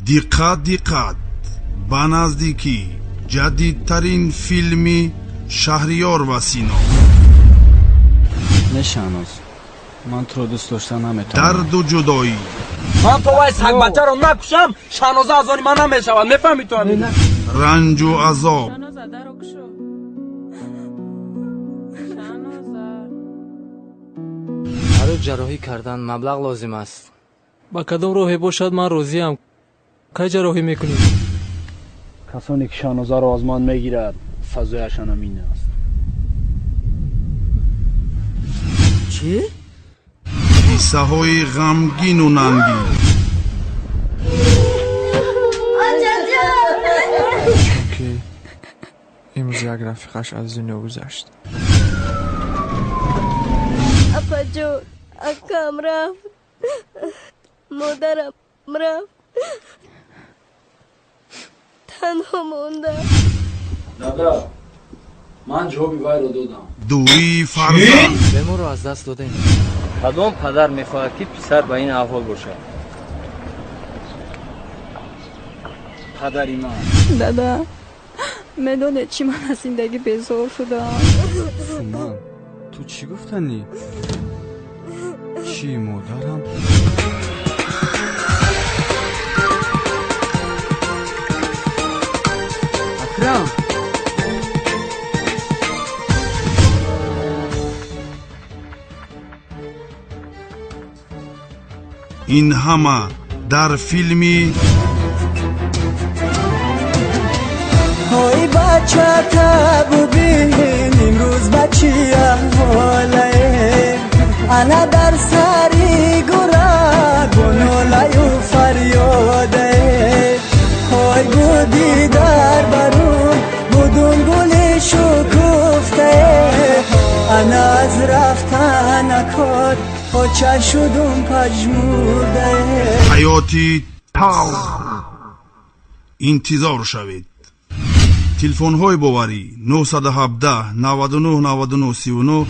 Диққат, диққат! Ба наздикӣ ҷадидтарин филми Шаҳриёр ва Сино. Не, Шаҳноз, ман туро дӯст дошта наметавонам. Дарду ҷудоӣ. Ман то вай сагбачаро накушам, Шаҳноза аз они ман намешавад, мефаҳмӣ ту ҳамин? Ранҷу азоб. Шаҳноза, даро кушо, Шаҳноза. Барои ҷарроҳӣ кардан маблағ лозим аст. Ба кадом роҳе бошад, ман розиям. Кай ҷарроҳӣ мекунӣ? Касоне ки Шаҳнозаро аз ман мегирад, сазояшон ҳамин аст. Чӣ? Қиссаҳои ғамгину нангин. Ки имрӯз як рафиқаш аз дунё гузашт. Апаҷон, акам рафт, модарам рафт, танҳо мондам. Дада, ман ҷавоби вайро додам. Дурии фарзанд. Беморро аз даст додем. Кадом падар мехоҳад, ки писар ба ин аҳвол бошад? Падари ман. Дада, медонед, чӣ, ман аз зиндагӣ безор шудам. Суман, ту чӣ гуфтанӣ? Чӣ, модарам? Акрам. Ин ҳама дар филми Ой, бачата бубин, имрӯз ба чӣ аҳволае, ана дар сари гура гунолаю фарёдае. Ой, буди дар барун будун гули шукуфтае, ана аз рафтанакот оча шудум пажмурдае. Ҳаёти талх. Интизор шавед. Телефонҳои боварӣ: 917 99 99 39.